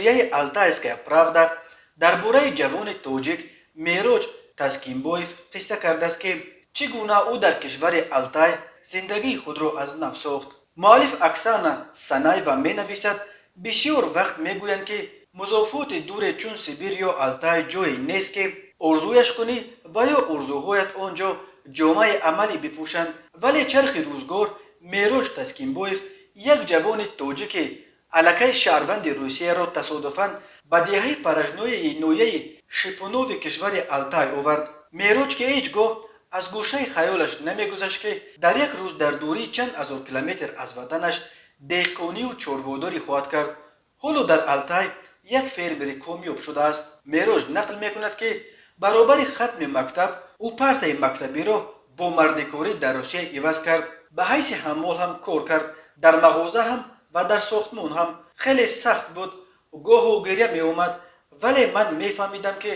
Нашрияи «Алтайская правда» дар бораи ҷавони тоҷик Мероҷ Таскинбоев қисса кардааст, ки чӣ гуна ӯ дар кишвари Алтай зиндагии худро аз нав сохт. Муаллиф Оксана Санаева менависад: «Бисёр вақт мегӯянд, ки музофоти дуре чун Сибир ё Алтай ҷое нест, ки орзуяш кунӣ ва ё орзуҳоят он ҷо ҷомаи амалӣ бипӯшанд. Вале чархи рӯзгор Мероҷ Таскинбоев, як ҷавони тоҷики аллакай шаҳрванди Русияро, тасодуфан ба деҳаи Поражноеи ноҳияи Шипунови кишвари Алтай овард. Мероҷ, ки ҳеҷ гоҳ аз гӯшаи хаёлаш намегузашт, ки дар як рӯз дар дурии чанд ҳазор километр аз ватанаш деҳқонию чорводорӣ хоҳад кард, ҳоло дар Алтай як фермери комёб шудааст. Мероҷ нақл мекунад, ки баробари хатми мактаб ӯ партаи мактабиро бо мардикорӣ дар Русия иваз кард. Ба ҳайси ҳаммол ҳам кор кард, дар мағоза ҳам ва дар сохтмон ҳам. Хеле сахт буд, гоҳу гиря меомад, вале ман мефаҳмидам, ки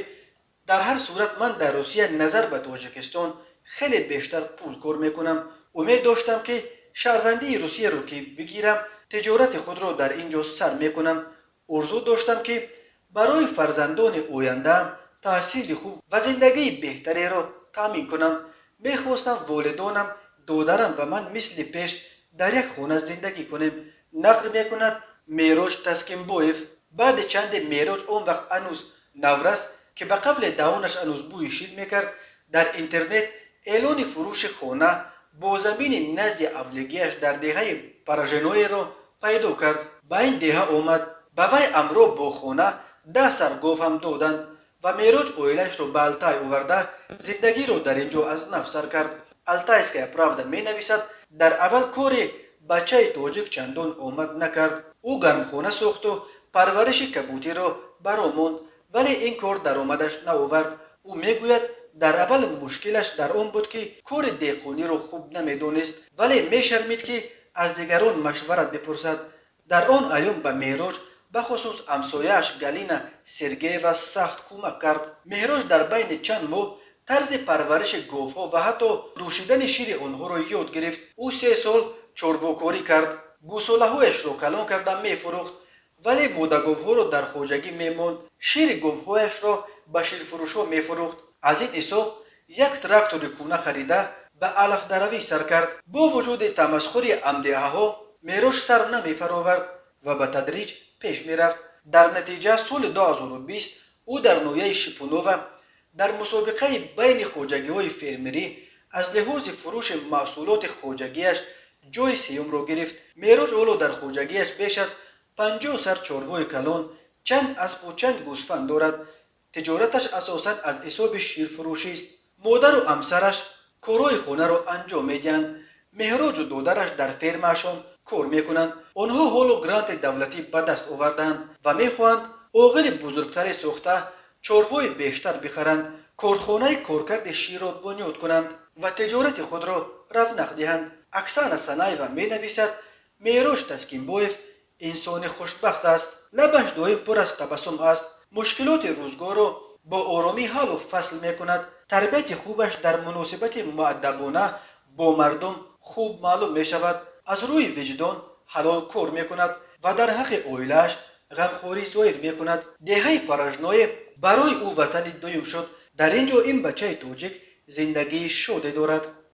дар ҳар сурат ман дар Русия назар ба Тоҷикистон хеле бештар пул кор мекунам. Умед доштам, ки шаҳрвандии Русияро ки бигирам, тиҷорати худро дар ин ҷо сар мекунам. Орзу доштам, ки барои фарзандони ояндаам таҳсили хуб ва зиндагии беҳтареро таъмин кунам. Мехостам волидонам, додарам ва ман мисли пеш дар як хона зиндагӣ кунем», нақл мекунад Мероҷ Таскинбоев. Баъди чанде Мероҷ, он вақт ҳанӯз наврас, ки ба қавле даҳонаш ҳанӯз бӯи шир мекард, дар интернет эълони фурӯши хона бо замини назди ҳавлигиаш дар деҳаи Пораженоеро пайдо кард. Ба ин деҳа омад. Ба вай ҳамроҳ бо хона 10 сар гов ҳам доданд ва Мероҷ оилаашро ба Алтай оварда, зиндагиро дар ин ҷо аз нав сар кард. «Алтайская правда» менависад: дар аввал кори бачаи тоҷик чандон омад накард. Ӯ гармхона сохту парвариши кабутиро баро монд, вале ин кор даромадаш наовард. Ӯ мегӯяд, дар аввал мушкилаш дар он буд, ки кори деҳқониро хуб намедонист, вале мешармид, ки аз дигарон машварат бипурсад. Дар он айём ба Мероҷ бахусус ҳамсояаш Галина Сергеева сахт кӯмак кард. Меҳроҷ дар байни чанд моҳ тарзи парвариши говҳо ва ҳатто дӯшидани шири онҳоро ёд гирифт. Ӯ 3 сол чорвокорӣ кард, гӯсолаҳояшро калон карда мефурӯхт, вале модаговҳоро дар хоҷагӣ мемонд, шири говҳояшро ба ширфурӯшҳо мефурӯхт. Аз ин ҳисоб як трактори кӯна харида, ба алафдаравӣ сар кард. Бо вуҷуди тамасхури ҳамдеҳаҳо, Мероҷ сар намефаровард ва ба тадриҷ пеш мерафт. Дар натиҷа соли 2020 ӯ дар ноҳияи Шипунова дар мусобиқаи байни хоҷагиҳои фермерӣ аз лиҳози фурӯши маҳсулоти хоҷагиаш ҷои сеюмро гирифт. Мероҷ ҳоло дар хоҷагиаш беш аз 50 сар чорвои калон, чанд аспу чанд гӯсфанд дорад. Тиҷораташ асосан аз ҳисоби ширфурӯшист. Модару ҳамсараш корҳои хонаро анҷом медиҳанд. Меҳроҷу додараш дар фермаашон кор мекунанд. Онҳо ҳоло гранти давлатӣ ба даст овардаанд ва мехоҳанд оғили бузургтаре сохта, чорвои бештар бихаранд, корхонаи коркарди ширро бунёд кунанд ва тиҷорати худро равнақ диҳанд. Оксана Санаева менависад: Мероҷ Таскинбоев инсони хушбахт аст. Лабаш доим пур аз табассум аст. Мушкилоти рӯзгорро бо оромӣ ҳаллу фасл мекунад. Тарбияти хубаш дар муносибати муаддабона бо мардум хуб маълум мешавад. Аз рӯи виҷдон ҳалол кор мекунад ва дар ҳаққи оилааш ғамхорӣ зоҳир мекунад. Деҳаи Поражное барои ӯ ватани дуюм шуд. Дар ин ҷо ин бачаи тоҷик зиндагии шоде дорад.